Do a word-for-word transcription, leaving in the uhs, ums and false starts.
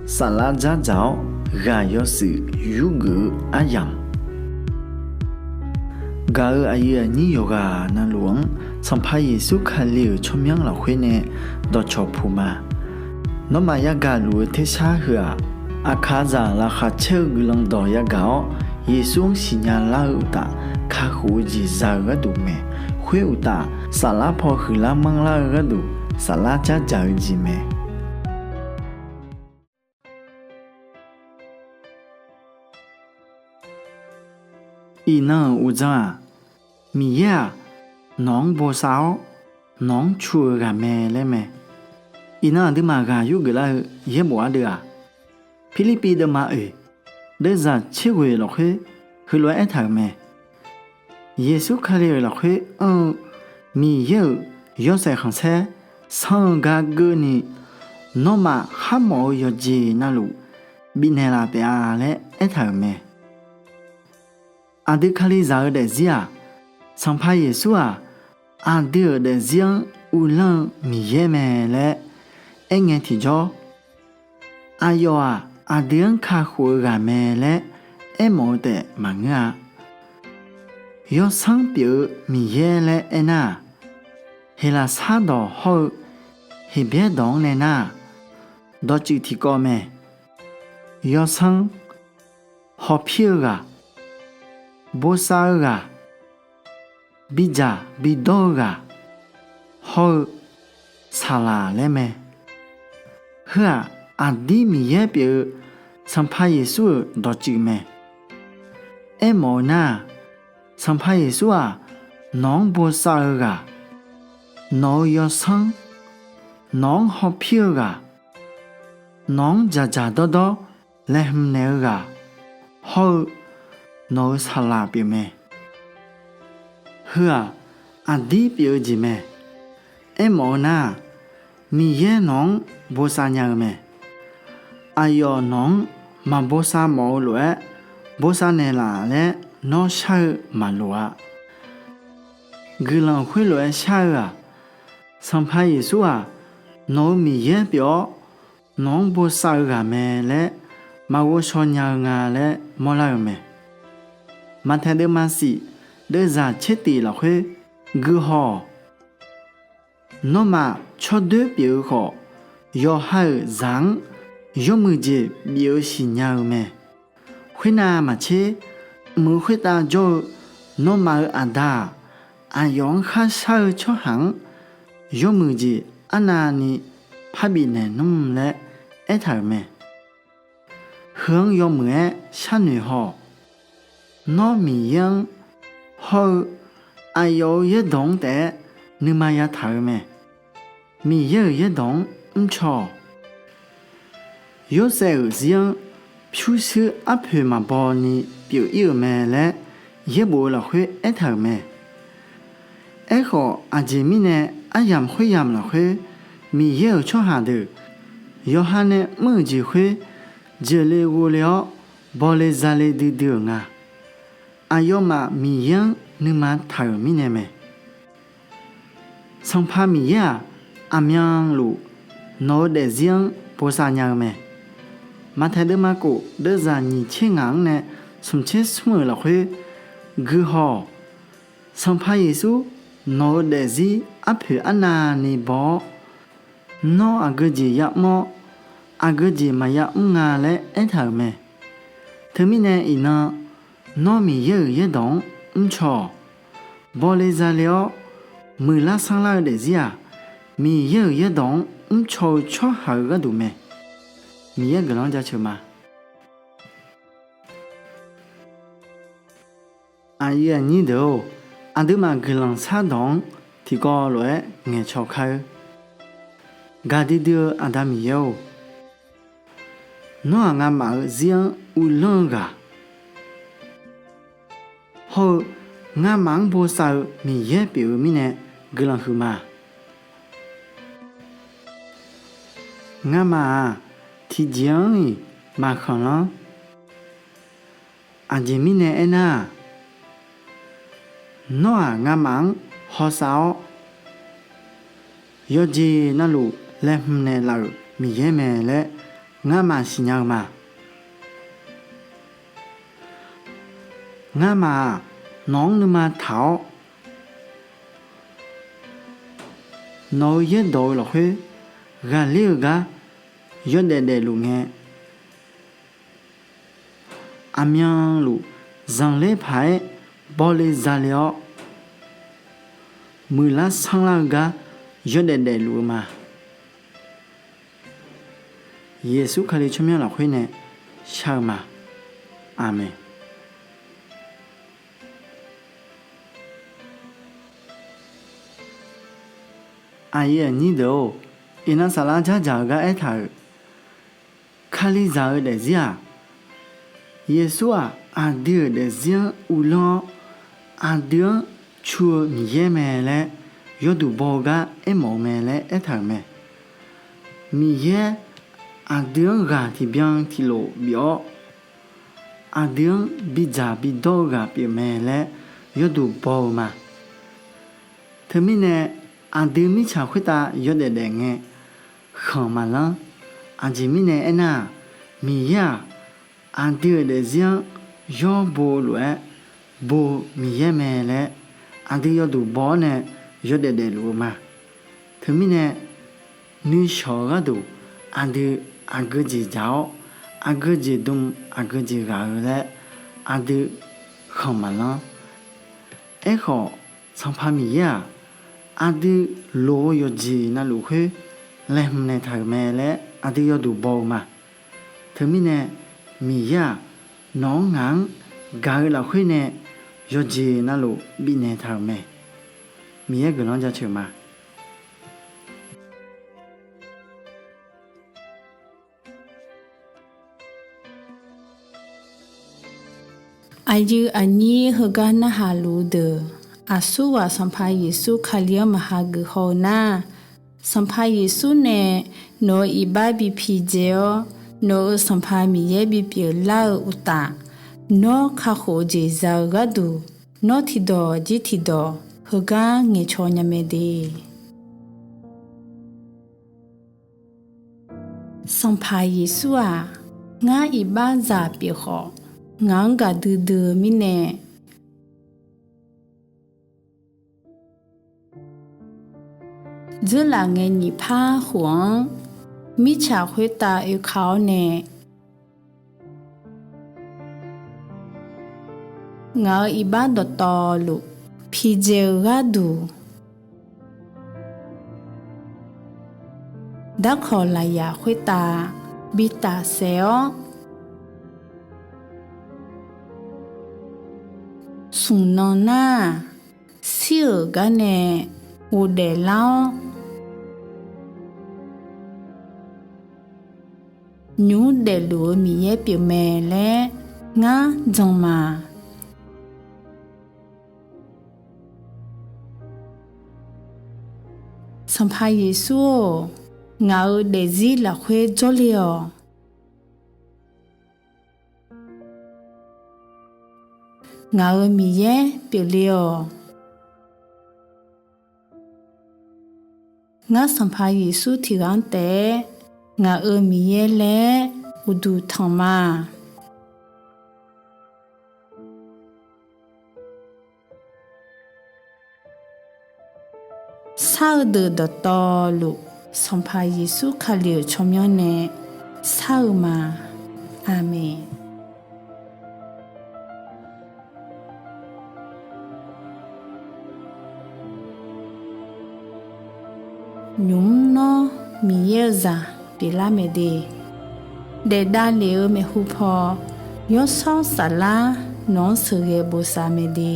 Saflar dzardzaq-awr ghaq yawshuif yurgeuf-eu aryamq, gaq-euq aqyuif aqnyir yawqghaq navluf-anr Sanqpaq Yeqsur Kali-euq tsawrmyanr lafkhoer nae dawqcawq puq ma. Nawmaf yagaq luf-eu tersar heu-aq, aqkaqzaq laqkhaq caer-eu guiqlanq dawq yagaq-awr, Yeqsur-anr siqnya lar-eu uqtaf, kakhof-eu jeq za-eu gharduq mae. Khoer uqtaf, saflar paw huiqlar manrlar-eu gharduq, saflar dzardzaq-eu jeq mae. Iqnan-euq uqdzan-aq, Miqyaer-aq, nawq-anr bosav-awr, nawq-anr cu-eu ghaq mae laer mae. Iqnan aqduimaf ghaq yurgeuf lar-eu yaerbof ardeuv-aq, Pirlirpiv deuvma oeq, deuvzaq tserghoeq lafkhoer heulof-aer aertaq-euq mae. Yeqsur Kali-euq lafkhoer anr-eu Miqyaer-euq yawshaef khanqsaer sanr-eu gar keuvni, nawmaf kharmawf-eu yawqjeq navluf bifnaeq laf taef-a laer aertaq-euq mae. Aqdui kalizaq-eu daefzir-aq, Sanqpaq Yeqsur-aq, aqdui-euq daefzir-anr uvlanr-eu Miqyaer mae laer aerngae tiqjawr, aqyawf-aq, aqdui-anr kakhof-eu ghaq mae laer aermawf-eu taef maqngeur-a. Yawsanr pyeuf-eu Miqyaer laer aernar-aq, Heqlaqsar dawq hawr-eu Heqbyaer dawq-anr nae nar-aq, dawqtsuif tiqkawv mae. Yawsanr, hawpir-eu ghaq, bosav-eu ghaq, bidzaq bidawr-eu ghaq, hawr-eu saqlaq laer mae. Heu-aq, aqdir Miqyaer pyeuf-eu Sanqpaq Yeqsur-euq dawqtsuif mae. Aermawf-eu nar-aq, Sanqpaq Yeqsur-aq, nawq-anr bosav-eu ghaq, nawq-eu yawsanr, nawq-anr hawpir-eu ghaq, nawq-anr dzaqdzaq dawrdawr laeqhmq naeq-eu ghaq, hawr-eu nawq-eu saqlaq pyeufmae. Heu-aq, aqdir pyeuf-eu jeq mae. Aermawf-eu nar-aq, Miqyaer nawq-anr bosav nya-eu mae. Aqyawf nawq-anr maqbosav mawf-eu lof-aer bosav naeqlaf laer nawr shar-eu maqloq-a. Guiqlanq khoerlof-aer shar-eu-aq, Sanqpaq Yeqsur-aq, nawq-eu Miqyaer pyeuf-awr, nawq-anr bosav-eu ghaq mae laer maqghov shaw nya-eu nga laer mawrlar-eu mae. Maqtaeq deuvma shif, deuvzaq tsertif lafkhoer, guihaw-awq. Nawmaf tsawrdoer pyeuf-eu khawf, yawqha-euq zaq-anr yawmuiq jeq bif-eu siqnya-eu mae. Khoernav maqtser, mq-eu khoertav jawr-eu nawmaf-euq Aqda-aq, aqyawf-anr kharshar-eu tsawrhaq-anr yawmuiq jeq arnavni parbif naeq nmr laer aertaq-euq mae. Heu-anr yawmuiq-aer sharnoeq haw-awq. Nawr Miqyaer-anr hawr-eu aqyawf-euq yaerdawq-anr taef-aer nuima yataq-eu mae. Miqyaer-euq yaerdawq-anr mrcaw-awq. Yorsaev-euq zir-anr pyurshuir arpoeq maqbaw ni pyeuf-ir-euq mae laer yaerbof-eu lafkhoer aertaq-euq mae. Aerkhawf, aqjeq mirnae aryamq khoeryamq lafkhoer Miqyaer-euq tsawrhaq deuq yawqha nae mr-euq jeq khoer jeuqle ghovle-awr bawle zale duidui-euq nga. Aqyawfmaf Miqyaer-anr nuima taq-euq mirnae mae. Sanqpaq Miqyaer-aq, aqmyanluf nawq-eu daefzir-anr bosav nya-eu mae. Maqtaeq deuvma khof deuvzaq nyiq tser ngaq-anr nae smq tser smr-euq lafkhoer, guihaw-awq. Sanqpaq Yeqsur nawq-eu daefzir arpoeq arnavni baw-awr, nawr aqgeu jeq ya'mr-awr, aqgeu jeq maqya mr nga laer aertaq-euq mae. Teumirnae iqnan, nawr Miqyaer-euq yaerdawq-anr mrcaw-awq. Bawle zale-awr muiqlar sanrlar-eu daefzir-aq, Miqyaer-euq yaerdawq-anr mrcaw-eu tsawrhaq-eu gharduq mae. Miqyaer guiqlanq-anr jaceuq ma. Aqyuif aqnyir deuq-or, aqduimaf guiqlanq shardawq-anr tiqkawv lof-aer ngaeqcaw kar-eur. Gaqdui dui-eu Aqda Miqyaer-or, nawr-aq ngamaf-eu zir-anr uvlanr-eu ghaq hawr-eu ngamaf-anr bosav-eu Miqyaer pyeuf-eu mirnae guiqlanq huiqma. Ngamaf-aq tiqjeq-anr-iq maqkhanqlanr. Aqjeq mirnae aernar-aq, nawr-aq ngamaf-anr hawsav-awr yawqjeq navluf laeqhmq naeqlaf-euq Miqyaer mae laer Ngamaf siqnya-eu ma. Ngamaf-aq, nawq-anr nuima taq-awr, nawq-eu yaerdawq-eu lafkhoer ghaqler-eu gar yawdaef daefluf ngae, aqmyanluf zanqler paq-aer bawle zale-awr, muiqlar sanrlar-eu gar yawdaef daefluf-eu ma. Yeqsur Kali tsawrmyanr lafkhoer nae shar-eu ma. Aqmeq. Aqyuif aqnyir deuq-or, iqnan saflar jardzaq-eu gar aertaq-euq, Kalizaq-eu daefzir-aq, Yeqsur-aq aqdui-euq daefzir-anr uvlanr-awr, aqdui-anr cu-eu Miqyaer mae laer yawduq baw-eu gar aermawf-eu mae laer aertaq-euq mae. Miqyaer aqdui-anr ghaq tiqbyan tiqlof bif-awr, aqdui-anr bidzaq bidawr-eu ghaq pyeuf mae laer yawduq baw-eu ma. Teumirnae, aqdui mirtsaq khoertav yawdaef daef ngae, khanq maqlanr. Aqjeq mirnae aernar-aq, Miqyaer-aq, aqdui-euq daefzir-anr yawr bo lof-aer bo-eu Miqyaer mae laer aqdui yawduq baw-awr nae yawdaef daefluf-eu ma. Teumirnae, nuishawq-eu gharduq aqdui aqgeu jeq dzaq-awr, aqgeu jeq dm aqgeu jeq ghaq-eu laer aqdui khanq maqlanr. Aerkhawf, Sanqpaq Miqyaer-aq, aqdui loq-eu yawqjeq navluf khoer laeqhmq naeqtaq-euq mae laer aqdui yawduq baw-eu ma. Teumirnae, Miqyaer-aq, nawq-anr ngaq-anr gaq-eu lafkhoer nae yawqjeq navluf bifnaeq taq-euq mae. Miqyaer guiqlanq jaceuq ma. Aqyuif aqnyir heugar narhaq luf-eu deuq, aqsurghaq Sanqpaq Yeqsur Kali-anr maqha geuf haw-eu nar, Sanqpaq Yeqsur nae nawq-euq iqbax bi pidzae-awr, nawq-euq Sanqpaq Miqyaer bipyeuf lar-eu uqtaf, nawr kakhof-eu jeq za-eu gharduq, nawr tiqdawq jir tiqdawq heugar ngaeqcaw nya mae de. Sanqpaq Yeqsur-aq, ngar iqbaxzaq pyeuf khawf, ngaq-anr gaqdui dui-eu mirnae, dzeurlaf ngae nyiq par khof-anr mirtsaq khoertav oeka-awr nae, ngaq-euq iqbax dawqtawvluf pidzae-eu gharduq, darkawq lafyaq khoertav bi tafsaef-awr, smq nan nar-aq, shir-euq gar nae ghofdaef lar-awr, nymq mr daefluf-eu Miqyaer pyeufmae laer ngar jan ma. Sanqpaq Yeqsur-or, ngaq-euq daefzir lafkhoer jawrle-awq. Ngaq-euq Miqyaer pyeufle-awq. Ngar Sanqpaq Yeqsur tiqghaq-anr taef-aer ngaq-euq Miqyaer laer uqduq tanq ma. Shar-eu deuq dawqtawvluf, Sanqpaq Yeqsur Kali-euq tsawrmyanr nae shar-eu ma. Aqmeq. Nymq mr nawr Miqyaer-eu zaq pyeuflar mae de. Daef davlef-eu maeqhu paw, Yawshawr Saflar nawq-anr sheuqghae bosav mae de.